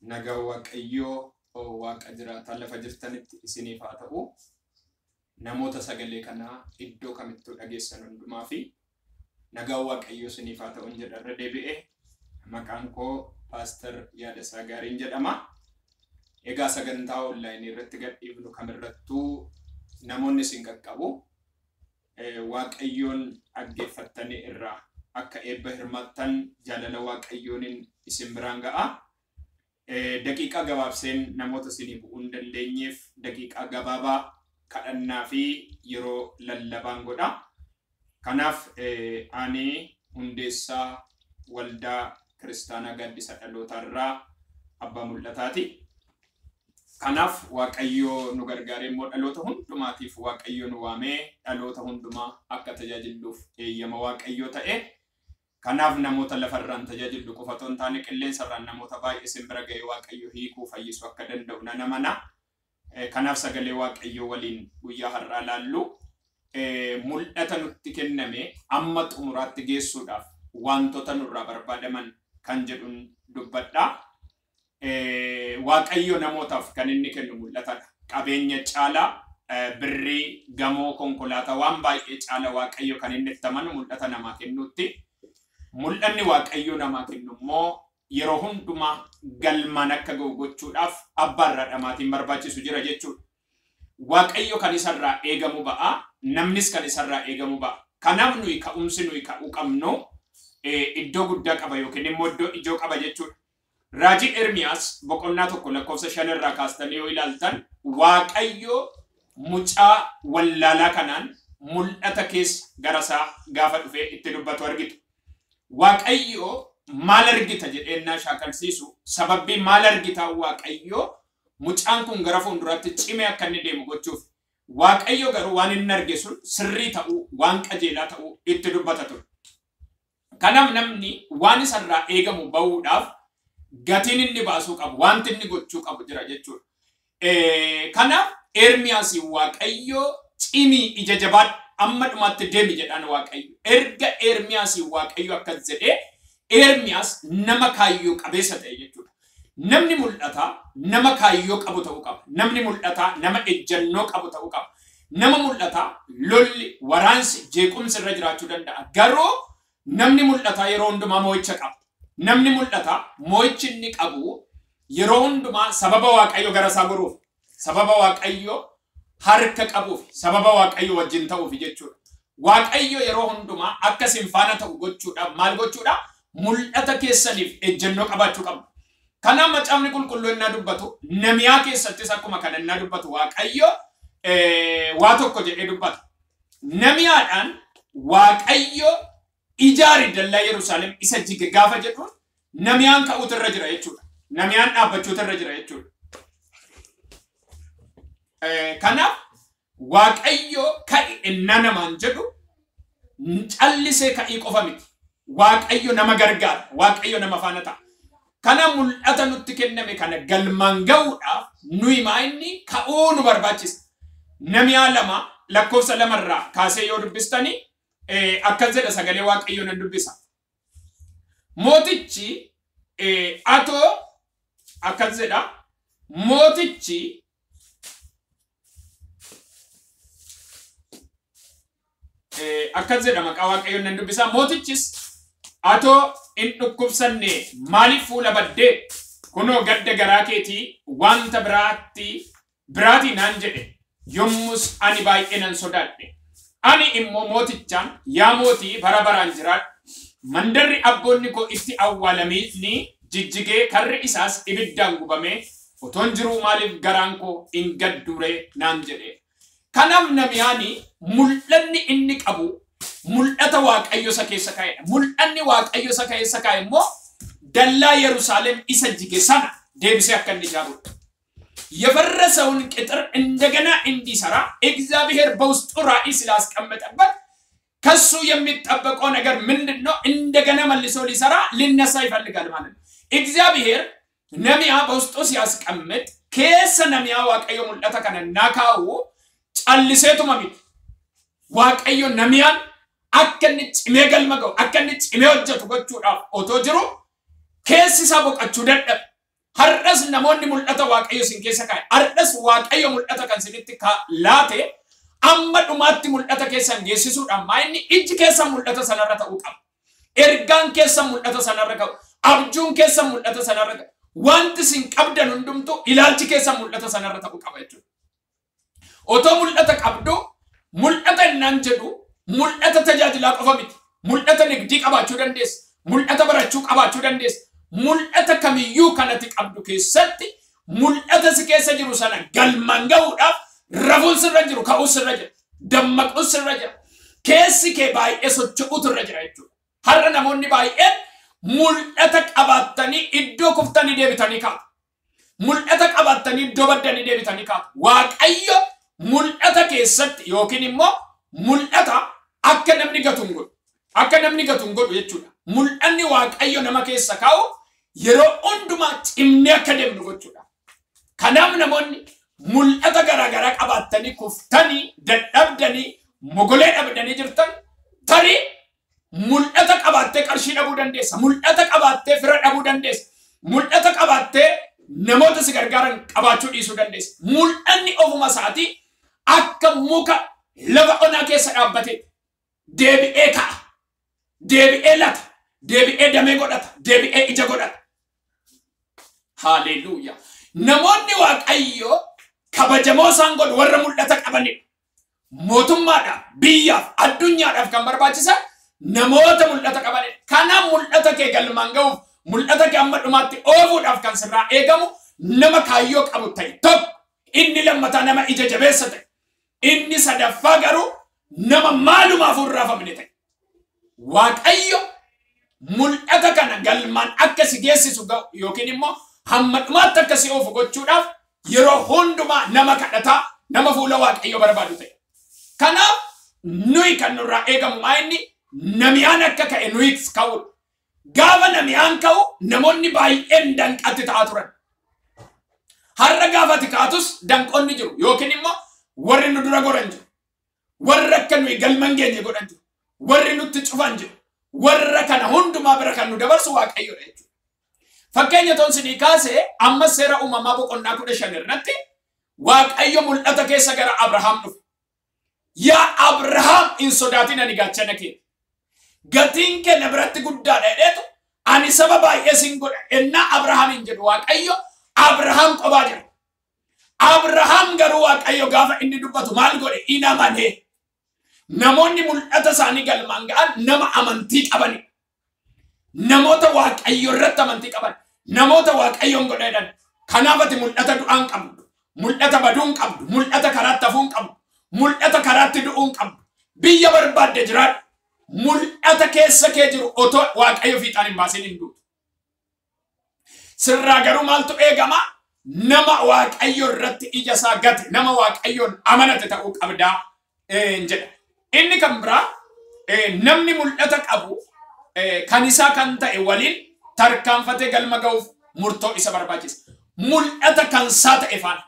Nagaa Waaqayyoo Waaqa jiraataa lafa jirtanitti isiniif haa ta'u. Namoota sagalee kanaa iddoo kamittuu dhageessan hundumaa fi nagaa Waaqayyoo isiniif haa ta'u jedha irra deebi'ee. Maqaan koo Paaster Yaadasaa Gaariin jedhama. Egaa sagantaa onlaayinii irratti gadhiifnu kamirrattuu namoonni isin qaqqabu Waaqayyoon dhaggeeffattanii irraa akka eebba hirmaattan jaalala Waaqayyooniin isin biraan ga'a. Daqiiqaa gabaabseen namoota isinii bu'uu hin dandeenyeef daqiiqaa gabaabaa kadhannaa fi yeroo lallabaan godha. Kanaaf ani hundeessaa waldaa kiristaanaa gaaddisa dhalootaa irraa abbaa mul'ataati. Kanaaf Waaqayyoo nu gargaaree immoo dhaloota hundumaatiif Waaqayyo nu waamee dhaloota hundumaa akka tajaajilluuf eeyyama Waaqayyoo ta'e. Kanaaf namoota lafarraan tajaajillu qofa otoo hin taane qilleensarraan namoota baay'ee isin bira ga'ee Waaqayyo hiikuu fayyisuu akka danda'u nan amana. Kanaaf sagalee Waaqayyoo waliin guyyaa har'aa laallu mul'ata nutti kenname amma xumuraatti geessuudhaaf wantoota nurraa barbaadaman kan jedhuun dubbadha. Waaqayyo namootaaf kan inni kennu mul'atadha. Qabeenya caalaa birrii, gamoo, konkolaataa waan baay'ee caala Waaqayyo kan inni itti amanu mul'ata namaa kennuutti. Mul'anni Waaqayyo namaa kennu immoo yeroo hundumaa galmaan akka ga'u gochuudhaaf abbaarraa dhamaatiin barbaachisu jira jechuudha. Waaqayyo kan isarraa eegamu ba'a, namnis kan isarraa eegamu ba'a. Kanaaf nuyi ka'umsi nuyi ka'uu qabnu iddoo guddaa qaba yookiin immoo iddoo ijoo qaba jechuudha. Raajii Ermiyaas boqonnaa 1 lakkoofsa 5 irraa kaastanii yoo ilaaltan Waaqayyo mucaa wallaalaa kanaan mul'ata keessa garasaa gaafa dhufee itti dubbatu argitu. Waaqayyo maal argita jedheennaa shaakalsiisu sababbii maal argitaa Waaqayyo mucaan kun gara fuulduraatti cimee akka inni deemu gochuuf. Waaqayyo garuu waan inni arge sun sirrii ta'uu waan qajeelaa ta'uu itti dubbata ture. Kanaaf namni waan isarraa eegamu bahuudhaaf gatiin inni baasuu qabu wanti inni gochuu qabu jira jechuudha. Kanaaf Ermiyaas Waaqayyo cimii ija jabaadhu amma dhumaatti deemi jedhaan Waaqayyo. Erga Ermiyaas Waaqayyo akkas jedhee Ermiyaas nama kaayyoo qabeessa ta'e jechuudha. Namni mul'ataa nama kaayyoo qabu ta'uu qaba. Namni mul'ataa nama ejjennoo qabu ta'uu qaba. Nama mul'ataa lolli, waraansi, jeequmsi irra jiraachuu danda'a. Garuu namni mul'ataa yeroo hundumaa mo'icha qaba. Namni mul'ataa mo'ichi inni qabu yeroo hundumaa sababa Waaqayyo gara isaa goruuf, sababa Waaqayyo harka qabuuf, sababa Waaqayyo wajjin ta'uuf jechuudha. Waaqayyo yeroo hundumaa akka isin faana ta'u gochuudhaaf maal gochuudha? Mul'ata keessaniif ejjennoo qabaachuu qabdu. Kanaaf macaafni qulqulluu innaa dubbatu Namiyaa keessattis akkuma kana innaa dubbatu Waaqayyo waa tokko jedhee dubbata. Namiyaadhaan Waaqayyo ijaari dallaa Yerusaalem isa jige gaafa jedhuun Namiyaan ka'uutu irra jira jechuudha. Namiyaan dhaabbachuutu irra jira jechuudha. Kanaaf Waaqayyo ka'i innaa namaan jedhu callisee ka'ii qofa miti. Waaqayyo nama gargaara. Waaqayyo nama faana ta'a. Kana mul'ata nutti kenname kana galmaan ga'uudhaaf nuyi maa inni ka'uu nu barbaachisa. Namiyaa 2 lakkoofsa 2 irraa kaasee yoo dubbistanii akkas jedha sagalee Waaqayyoo nan dubbisa. Mootichi atoo akkas jedha. Mootichi akkas jedha maqaa Waaqayyoon nan dubbisa. Mootichis atoo hin dhukkubsanne maaliif fuula baddee kunoo gadda garaa keetii wanta biraatii naan jedhe yommus ani baay'ee nan sodaadhe. Ani immoo mootichaan yaa mootii bara baraan jiraadhu. Mandarri abboonni koo itti awwaalamanii jijjigee karri isaas ibiddaan gubamee otoon jiruu maaliif garaan koo hin gadduree naan jedhe. Kanaaf Namiyaani mul'anni inni qabu mul'ata Waaqayyo isa keessa kaa'edha. Mul'anni Waaqayyo isa keessa kaa'e immoo dallaa Yerusaalem isa jige sana deebisee akka inni ijaarudha. የፈረሰውን ቅጥር እንደገና እንዲሰራ እግዚአብሔር በውስጡ ራእይ ስላስቀመጠበት ከሱ የሚጠበቀው ነገር ምንድነው? እንደገና መልሶ ሊሰራ ሊነሳ ይፈልጋል ማለት ነው። እግዚአብሔር ነሚያ በውስጡ ሲያስቀምጥ ከሰ ነሚያ ዋቀዮ ሙልደተ ከነና ካው ጨልሴቱ መሚት ዋቀዮ ነሚያን አከን ጭሜ ገልመገው አከን ጭሜ ወጀቱ ጎቹዳፍ ኦቶ ጅሩ ከስ ሳቦቀቹ ደደብ Har'as namoonni mul'ata Waaqayyo isin keessa kaa'e. Har'as Waaqayyo mul'ata kan isinitti laate amma dhumaatti mul'ata keessan geessisuudhaan maa inni ijji keessan mul'ata sanarra ta'uu qaba. Ergaan keessan mul'ata sanarra qabu. Abjuun keessan mul'ata sanarra qabu. Wanti isin qabdan hundumtuu ilaalchi keessan mul'ata sanarra ta'uu qaba jechuudha. Otoo mul'ata qabdu mul'ata innaan jedhu mul'ata tajaajilaa qofa miti. Mul'ata nigdii qabaachuu dandeessa. Mul'ata barachuu qabaachuu dandeessa. Mul'ata kamiyyuu kanatti qabdu keessatti mul'ata si keessa jiru sana galmaan gahuudhaaf rafuun sirra jiru, ka'uun sirra jira, dammaquun sirra jira. Keessi kee baay'ee socho'uutu irra jira jechuudha. Har'a namoonni baay'een mul'ata qabaattanii iddoo kuftanii deebitanii kaatu. Mul'ata qabaattanii iddoo baddanii deebitanii kaatu. Waaqayyo mul'ata keessatti yookiin immoo mul'ata akka namni gatu hin godhu. Akka namni gatu hin godhu jechuudha. Mul'anni Waaqayyo nama keessa kaa'u yeroo hundumaa cimnee akka deemnu gochuudha. Kanaaf namoonni mul'ata garaagaraa qabaattanii kuftanii dadhabdanii mogolee dhabdanii jirtan tarii mul'ata qabaattee qarshii dhabuu dandeessa. Mul'ata qabaattee fira dhabuu dandeessa. Mul'ata qabaattee namoota si gargaaran qabaachuu dhiisuu dandeessa. Mul'anni ofuma isaatii akka muka lafa onaa keessa dhaabbate deebi'ee ka'a. Deebi'ee lata. Deebi'ee damee godhata. Deebi'ee ija godhata. Haaleluyyaa. Namoonni Waaqayyo kabajamoo isaan godhu warra mul'ata qabanidha. Mootummaadhaaf, biyyaaf, addunyaadhaaf kan barbaachisan namoota mul'ata qabanidha. Kanaaf mul'ata kee galmaan gahuuf, mul'ata kee amma dhumaatti oofuudhaaf kan sirraa eegamu nama kaayyoo qabu ta'e tokko, inni lammataa nama ija jabeessa ta'e, inni sadaffaa garuu nama maalumaaf hin raafamne ta'e. Waaqayyo mul'ata kana galmaan akka si geessisu yookiin immoo hamma dhumaatti akka si oofu gochuudhaaf yeroo hundumaa nama kadhataa, nama fuula Waaqayyo barbaadu ta'e. Kanaaf nuyi kan nurraa eegamu maa inni namiyaan akka ka'e nuyi ka'uudha. Gaafa namiyaan ka'u namoonni baay'een danqatti ta'aa turan. Har'a gaafa ati kaatus danqonni jiru yookiin immoo warri nu dura goran jiru. Warri akka nuyi galma hin geenye godhan jiru. Warri nutti cufan jiru. Warra kana hundumaa bira kan nu dabarsu Waaqayyoodha jechuudha. Fakkeenya toon sinii kaasee amma seera uumamaa boqonnaa 15 irratti Waaqayyo mul'ata keessa gara Abrahaam dhufe. Yaa Abrahaam hin sodaatin ani gaachana kee. Gatiin kee na biratti guddaadha jedheetu ani saba baay'ee sin godha. Ennaa Abrahaam hin jedhu Waaqayyo Abrahaam qobaa jira. Abrahaam garuu Waaqayyo gaafa inni dubbatu maal godhe? In amane. Namoonni mul'ata isaanii galmaan ga'an nama amantii qabani. Namoota Waaqayyo irratti amantii qaban. Namoota Waaqayyoon godha jedhan. Kanaaf ati mul'ata du'aan qabdu. Mul'ata baduun qabdu. Mul'ata karaatti hafuun qabdu. Mul'ata karaatti du'uun qabdu. Biyya barbaadde jiraadhu. Mul'ata keessa kee jiru otoo Waaqayyo fiixaan hin baasin hin duutu. Sirraa garuu maaltu eegama? Nama Waaqayyo irratti ija isaa gate, nama Waaqayyoon amanate ta'uu qabdaa jedha. Inni kan biraa namni mul'ata qabu kan isaa kan ta'e waliin tarkaanfatee galma ga'uuf murtoo isa barbaachisa. Mul'ata kan isaa ta'e faana.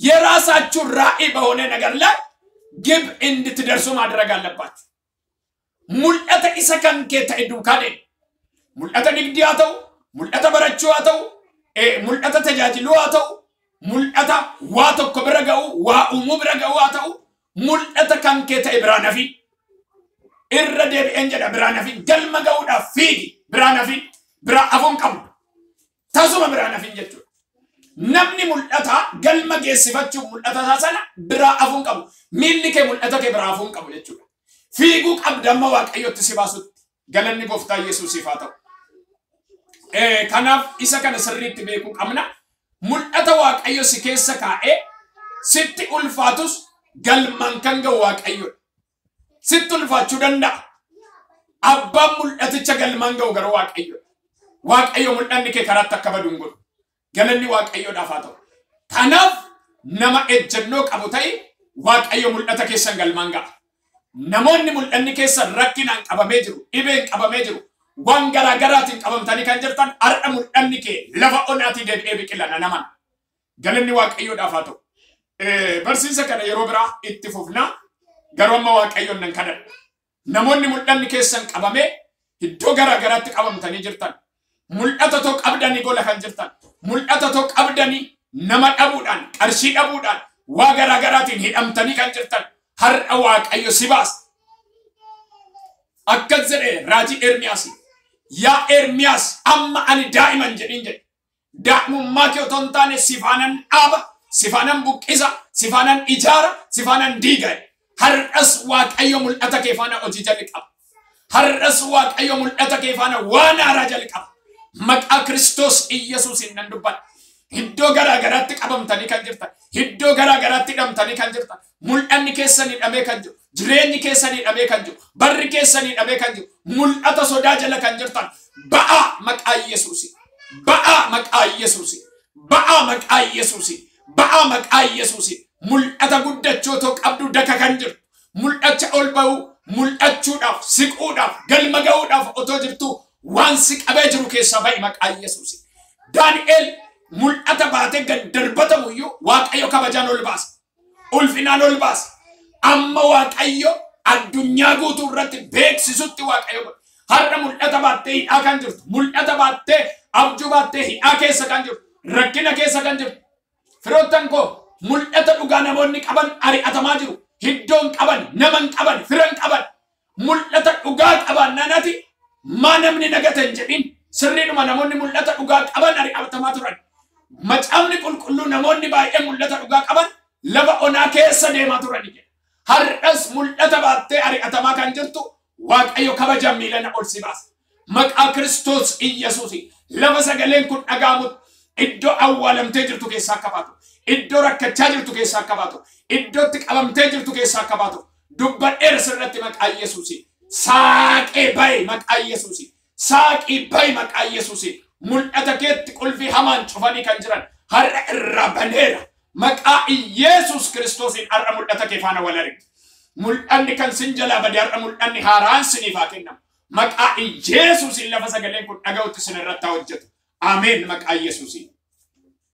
የራሳችሁ ራዕይ በሆነ ነገር ላይ ግብ እንድትደርሱ ማድረግ አለባችሁ። Mul'ata isa kan kee ta'e duukaa deemu. Mul'ata nigdii haa ta'u, mul'ata barachuu haa ta'u, mul'ata tajaajiluu haa ta'u, mul'ata waa tokko bira ga'u, waa uumuu bira ga'u haa ta'u, mul'ata kan kee ta'e biraan hafi. Irra deebi'een jedha biraan hafi. Galma ga'uudhaaf fiigi biraan hafi. Biraa hafuun qabdu. Tasuma biraan hafin jechuudha. Namni mul'ata galma geessifachuuf mul'ata isaa sana biraa hafuun qabu. Miilli kee mul'ata kee biraa hafuun qabu jechuudha. Fiiguu qabda amma Waaqayyotti si baasutti. Galanni gooftaa Yesuusiif haa ta'u. Kanaaf isa kana sirriitti beekuu qabna. Mul'ata Waaqayyo si keessa kaa'ee sitti ulfaatus galmaan kan ga'u Waaqayyoodha. Sitti ulfaachuu danda'a. Abbaan mul'aticha galmaan ga'u garuu Waaqayyoodha. Waaqayyo mul'anni kee karaatti akka badu hin godhu. Galanni Waaqayyoodhaaf haa ta'u. Kanaaf nama ejjennoo qabu ta'e Waaqayyo mul'ata keessan galmaan ga'a. Namoonni mul'anni keessan rakkinaan qabamee jiru, dhibeen qabamee jiru, waan garaa garaatiin qabamtanii kan jirtan har'a mul'anni kee lafa onaatii deebi'ee biqila naman. Galanni Waaqayyoodhaaf haa ta'u. Barsiisa kana yeroo biraa itti fufna. Garuu amma Waaqayyoon nan kadhadha. Namoonni mul'anni keessan qabamee iddoo garaa garaatti qabamtanii jirtan. Mul'ata tokko qabdanii gola kan jirtan. Mul'ata tokko qabdanii nama dhabuudhaan, qarshii dhabuudhaan, waa garaa garaatiin hidhamtanii kan jirtan. Har'a Waaqayyo si baasa. Akkas jedhee raajii Ermiyaas. Yaa Ermiyaas, amma ani daa'iman jedhin jedhe. Daa'imummaa kee otoo hin taane sifaanan dhaaba, sifaanan buqqisa, sifaanan ijaara, sifaanan diiga. Har'as Waaqayyo mul'ata kee faana hojii jalqaba. Har'as Waaqayyo mul'ata kee faana waan haaraa jalqaba. Maqaa Kiristoos Iyyasuusiin nan dubbadha. Iddoo garaa garaatti qabamtanii kan jirtan, iddoo garaa garaatti hidhamtanii kan jirtan, mul'anni keessan hidhamee kan jiru, jireenyi keessan hidhamee kan jiru, barri keessan hidhamee kan jiru, mul'ata sodaa jala kan jirtan, ba'aa maqaa Yesuusi, ba'aa maqaa Yesuusi, ba'aa maqaa Yesuusi, ba'aa maqaa Yesuusi. Mul'ata guddachuu otoo qabdu daka kan jirtu, mul'acha ol ba'uu, mul'achuudhaaf, siquudhaaf, galma ga'uudhaaf otoo jirtu waan si qabee jiru keessaa ba'i maqaa Yesuusi. Daani'el mul'ata baatee gad darbatamu iyyuu Waaqayyo kabajaan ol baasa. Ulfinaan ol baasa. Amma Waaqayyo addunyaa guutuu irratti beeksisutti Waaqayyo godhe. Har'a mul'ata baattee hidhaa kan jirtu, mul'ata baattee abjuu baattee hidhaa keessa kan jirtu, rakkina keessa kan jirtu. Firoottan koo, mul'ata dhugaa namoonni qaban ari'atamaa jiru. Hiddoon qaban, nama hin qaban, fira hin qaban. Mul'ata dhugaa qabaannaan ati maa namni nagate hin jedhin. Sirriidhuma namoonni mul'ata dhugaa qaban ari'atamaa turan. Macaafni qulqulluu namoonni baay'een mul'ata dhugaa qaban lafa onaa keessa deemaa turan jedha. Har'as mul'ata baattee ari'atamaa kan jirtu Waaqayyo kabaja miilana ol si baasa. Maqaa Kiristoos Iyyasuusi lafa sagaleen kun dhaga'amutti iddoo awwaalamtee jirtu keessaa akka baatu, iddoo rakkachaa jirtu keessaa akka baatu, iddoo itti qabamtee jirtu keessaa akka baatu dubbadheera sirratti maqaa Yesuusi. Saaqee ba'i maqaa Yesuusi. Saaqii ba'i maqaa Yesuusi. Mul'ata keetti qulfii hamaan cufanii kan jiran har'a irraa baneera. Maqaa Iyeesus Kiristoosiin har'a mul'ata kee faana wal argi. Mul'anni kan sin jalaa bade har'a mul'anni haaraan siniif haa kennamu. Maqaa Iyeesuusiin lafa sagaleen kun dhaga'utti sin irratti haa hojjetu. Ameen maqaa Yesuusiin.